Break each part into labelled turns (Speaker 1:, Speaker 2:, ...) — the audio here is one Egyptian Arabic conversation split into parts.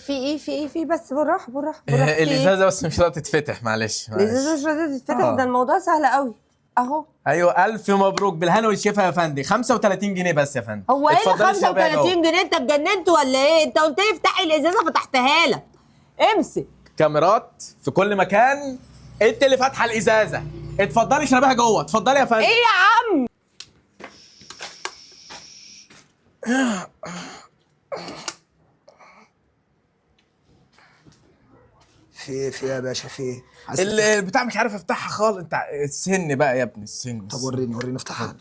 Speaker 1: في ايه في ايه في إيه؟ بس بالراحة بالراحة بالراحة. في إيه؟
Speaker 2: الازازه بس مش راضية تتفتح، معلش معلش.
Speaker 1: الازازه مش راضية تتفتح؟ ده الموضوع سهل قوي اهو.
Speaker 2: ايوه الف مبروك، بالهنا والشفا يا فندم. 35 جنيه بس يا فندم.
Speaker 1: هو ايه اللي
Speaker 2: اتفضلي اشربيها جوه.
Speaker 1: 35 جنيه؟ انت اتجننت ولا ايه؟ انت قلت لي افتحي الازازه فتحتها لك. امسك.
Speaker 2: كاميرات في كل مكان، انت اللي فاتحة الازازه. اتفضلي اشربيها جوه، اتفضلي يا فندم.
Speaker 1: ايه يا عم؟
Speaker 3: في ايه في ايه يا باشا؟ في ايه؟ عايز
Speaker 2: البتاع مش عارف افتحها خالص. انت السن بقى يا ابني، السن.
Speaker 3: طب وريني وريني افتحها.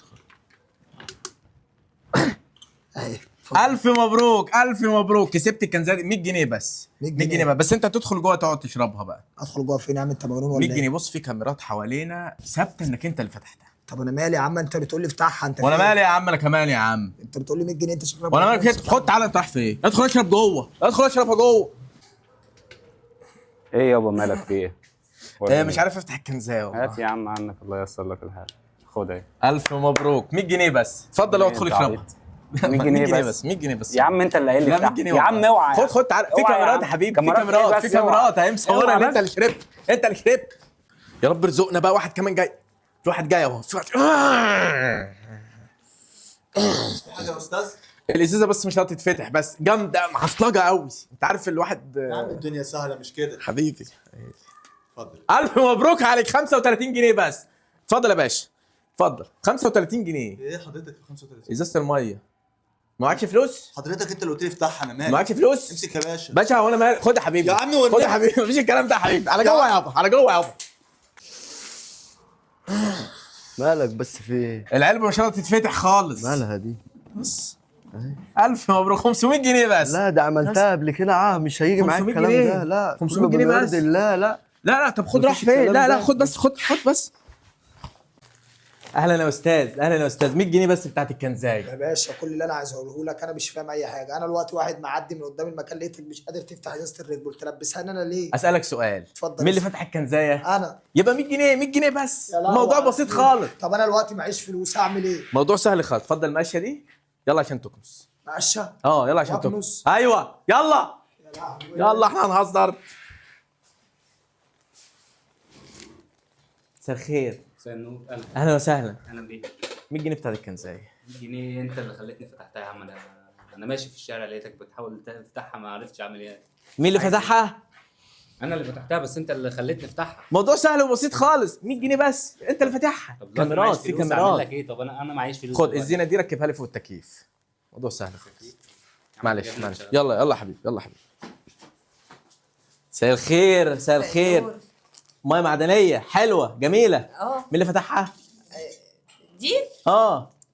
Speaker 3: اهي اتفضل.
Speaker 2: الف مبروك الف مبروك، كسبت الكنزه دي 100 جنيه بس.
Speaker 3: 100
Speaker 2: 100 جنيه
Speaker 3: جنيه.
Speaker 2: بقى. بس انت تدخل جوه تقعد تشربها بقى.
Speaker 3: ادخل جوه فين يا عم؟ انت مجنون
Speaker 2: 100
Speaker 3: ولا
Speaker 2: جنيه.
Speaker 3: ايه؟
Speaker 2: بص، في كاميرات حوالينا ثابتة انك انت اللي فتحتها.
Speaker 3: طب انا مالي يا عم؟ انت بتقول لي افتحها انت.
Speaker 2: وانا
Speaker 3: فين؟
Speaker 2: مالي يا عم؟ انا كمان يا عم.
Speaker 3: انت بتقول لي 100 جنيه، انت شكلك
Speaker 2: وانا
Speaker 3: مجنون.
Speaker 2: مالي كده. خد تعالى، انت رايح فين؟ ادخل اشرب جوه، ادخل اشربها جوه.
Speaker 4: ايه يابا مالك في ايه؟ وريني.
Speaker 2: مش عارف افتح الكنزايه والله.
Speaker 4: هات يا عم عنك، الله ييسر لك الحال. خد اهي.
Speaker 2: الف مبروك، 100 جنيه بس. اتفضل اهو، ادخل
Speaker 4: انت
Speaker 2: اشربها.
Speaker 4: عبيط. 100 جنيه بس.
Speaker 2: 100 جنيه بس
Speaker 4: يا عم انت اللي قايل لي
Speaker 2: لا 100
Speaker 4: افتح.
Speaker 2: جنيه
Speaker 4: يا عم
Speaker 2: والله.
Speaker 4: اوعى.
Speaker 2: خد خد تعالى، في
Speaker 4: اوعى يا
Speaker 2: كاميرات
Speaker 4: عم.
Speaker 2: يا حبيبي، في
Speaker 4: كاميرات ايه
Speaker 2: كاميرات،
Speaker 4: بس؟
Speaker 2: في كاميرات اهي مصوره
Speaker 4: اوعى
Speaker 2: ان انت
Speaker 4: بس.
Speaker 2: اللي شربت، انت اللي شربت. يا رب ارزقنا بقى. واحد كمان جاي، في واحد جاي اهو، في واحد.
Speaker 5: حاجة يا استاذ؟
Speaker 2: الازازه بس مش هتتفتح، بس جامدة معصلجه قوي. انت عارف الواحد.
Speaker 5: يا عم الدنيا سهلة مش كده؟
Speaker 2: حبيبي.
Speaker 5: اتفضل.
Speaker 2: الف مبروك عليك، 35 جنيه بس. اتفضل يا باشا، اتفضل. 35 جنيه.
Speaker 5: ايه حضرتك في 35؟
Speaker 2: ازازة المية. معكش فلوس؟
Speaker 5: حضرتك انت اللي قلت لي افتحها، انا مالي.
Speaker 2: معكش فلوس؟
Speaker 5: امسك يا باشا.
Speaker 2: باشا هو انا مالي؟ خد يا حبيبي
Speaker 5: يا عم والنبي.
Speaker 2: خد يا حبيبي، مفيش الكلام ده يا حبيبي. على جوه يابا، على جوه يابا.
Speaker 6: مالك بس في ايه؟
Speaker 2: العلبة مش راضية تتفتح خالص.
Speaker 6: مالها دي؟
Speaker 2: بص، الف مبروك، 500 جنيه بس.
Speaker 6: لا ده عملتها قبل كده. مش هيجي معاك
Speaker 2: 500
Speaker 6: الكلام
Speaker 2: جنيه.
Speaker 6: ده. لا
Speaker 2: 500
Speaker 6: كله
Speaker 2: جنيه
Speaker 6: بما
Speaker 2: بس.
Speaker 6: يرضي الله. لا
Speaker 2: لا لا، طب خد
Speaker 6: مفيش
Speaker 2: راح فين؟
Speaker 6: الكلام
Speaker 2: لا لا
Speaker 6: ده.
Speaker 2: خد بس، خد خد بس. اهلا يا استاذ، اهلا يا استاذ. 100 جنيه بس بتاعت الكنزايه.
Speaker 3: يا باشا كل اللي انا عايز اقوله لك، انا مش فاهم اي حاجة. انا الوقت واحد معدي من قدام المكان لقيتك مش قادر تفتح ازازة الريد بول، تلبسها لي انا ليه؟
Speaker 2: اسالك سؤال.
Speaker 3: اتفضل.
Speaker 2: مين اللي فتح الكنزايه؟
Speaker 3: انا.
Speaker 2: يبقى 100 جنيه، 100 جنيه بس.
Speaker 3: يا لهوي
Speaker 2: الموضوع
Speaker 3: على
Speaker 2: بسيط
Speaker 3: الفلوس.
Speaker 2: خالص.
Speaker 3: طب انا الوقت معيش فلوس، اعمل ايه؟
Speaker 2: موضوع سهل خالص. اتفضل المقشه دي، يلا عشان تكنس.
Speaker 3: مقشه؟
Speaker 2: يلا عشان
Speaker 3: وأكنس.
Speaker 2: تكنس. ايوه يلا يلا، احنا هنهزر. مساء الخير.
Speaker 4: مساء النور. اهلا.
Speaker 2: اهلا وسهلا.
Speaker 4: اهلا بيك.
Speaker 2: 100 جنيه بتاعت الكنزايه.
Speaker 4: 100 جنيه انت اللي خليتني فتحتها يا عم. انا ماشي في الشارع لقيتك بتحاول تفتحها، ما عرفتش اعمل ايه.
Speaker 2: مين اللي فتحها؟
Speaker 4: انا اللي فتحتها، بس انت اللي خليتني افتحها.
Speaker 2: موضوع سهل وبسيط خالص، 100 جنيه بس، انت اللي فاتحها.
Speaker 4: طب دلوقتي
Speaker 2: كاميرات،
Speaker 4: معيش
Speaker 2: في
Speaker 4: فلوس، اعمل
Speaker 2: كاميرات.
Speaker 4: لك ايه؟ طب انا معيش فلوس
Speaker 2: خد
Speaker 4: دلوقتي.
Speaker 2: الزينة دي ركبها لي فوق التكييف. موضوع سهل خالص. معلش
Speaker 4: يا ابني
Speaker 2: معلش.
Speaker 4: مش-
Speaker 2: يلا يلا يا حبيبي، يلا يا حبيبي. مساء الخير، مساء الخير. مية معدنية حلوة جميلة. مين اللي فتحها؟
Speaker 1: دي؟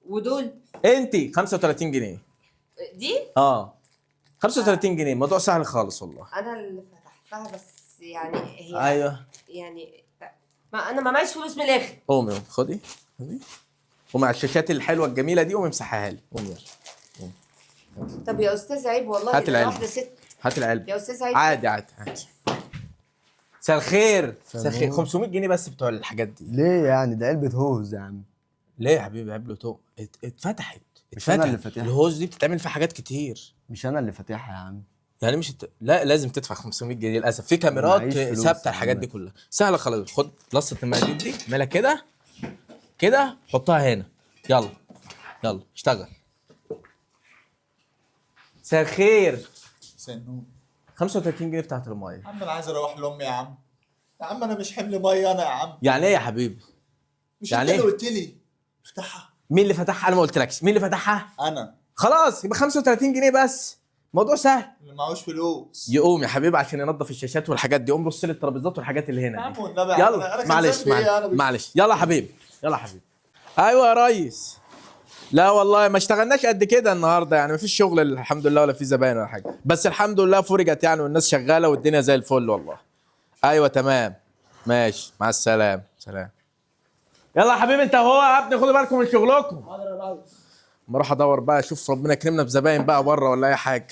Speaker 1: ودول؟
Speaker 2: انت. 35 جنيه.
Speaker 1: دي؟
Speaker 2: 35 جنيه. موضوع سهل خالص والله.
Speaker 1: انا اللي فتحتها بس يعني هي
Speaker 2: ايوه
Speaker 1: يعني ما انا ما معيش فلوس من الاخر.
Speaker 2: قومي قومي، خدي خدي، قومي على الشاشات الحلوة الجميلة دي، قومي امسحها لي. قومي يلا.
Speaker 1: طب يا استاذ عيب والله،
Speaker 2: هات
Speaker 1: ده أنا
Speaker 2: العلبة.
Speaker 1: واحدة ست.
Speaker 2: هات العلبة.
Speaker 1: يا استاذ عيب.
Speaker 2: عادي عادي عادي. مساء الخير، مساء الخير. 500 جنيه بس بتوع الحاجات دي.
Speaker 6: ليه يعني؟ ده علبة هوز يا عم.
Speaker 2: ليه يا حبيبي؟ عيب له. اتفتحت.
Speaker 6: مش أنا اللي
Speaker 2: اتفتحت.
Speaker 6: فاتحها.
Speaker 2: الهوز دي بتتعمل في حاجات كتير.
Speaker 6: مش انا اللي فاتحها يا عم.
Speaker 2: يعني مش لا لازم تدفع 500 جنيه للاسف. في كاميرات
Speaker 6: معيش فلوس
Speaker 2: ثابتة
Speaker 6: يا
Speaker 2: الحاجات
Speaker 6: عم.
Speaker 2: دي كلها سهلة خالص. خد لصه المقادير دي، مالها كده كده، حطها هنا. يلا يلا اشتغل. مساء الخير.
Speaker 5: مساء النور.
Speaker 2: 35 جنيه بتاعت المية.
Speaker 5: يا عم انا عايز اروح لامي يا عم. يا عم انا مش حمل مية انا يا عم.
Speaker 2: يعني ايه يا حبيبي؟
Speaker 5: مش
Speaker 2: يعني
Speaker 5: انت اللي
Speaker 2: إيه؟
Speaker 5: قلت لي افتحها؟
Speaker 2: مين اللي فتحها؟ انا ما قلتلكش مين اللي فتحها.
Speaker 5: انا.
Speaker 2: خلاص يبقى 35 جنيه بس، موضوع سهل.
Speaker 5: اللي معهوش فلوس
Speaker 2: يقوم يا حبيبي عشان ينظف الشاشات والحاجات دي. قوم بص لي الترابيزات والحاجات اللي
Speaker 5: يا
Speaker 2: هنا
Speaker 5: عم
Speaker 2: دي.
Speaker 5: والنبي يا عم،
Speaker 2: يلا
Speaker 5: أنا كان
Speaker 2: معلش
Speaker 5: ذنبي إيه؟ أنا
Speaker 2: معلش معلش. يلا يا حبيبي، يلا يا حبيبي. ايوه يا ريس. لا والله ما اشتغلناش قد كده النهارده، يعني مفيش شغل الحمد لله، ولا في زباين ولا حاجة، بس الحمد لله فرجت يعني، والناس شغالة والدنيا زي الفل والله. ايوه تمام ماشي، مع السلامة. سلام. يلا يا حبيبي انت وهو يا ابني، خدوا بالكم من شغلكم. حاضر يا ريس. اروح ادور بقى، اشوف ربنا يكرمنا بزباين بقى بره ولا اي حاجة.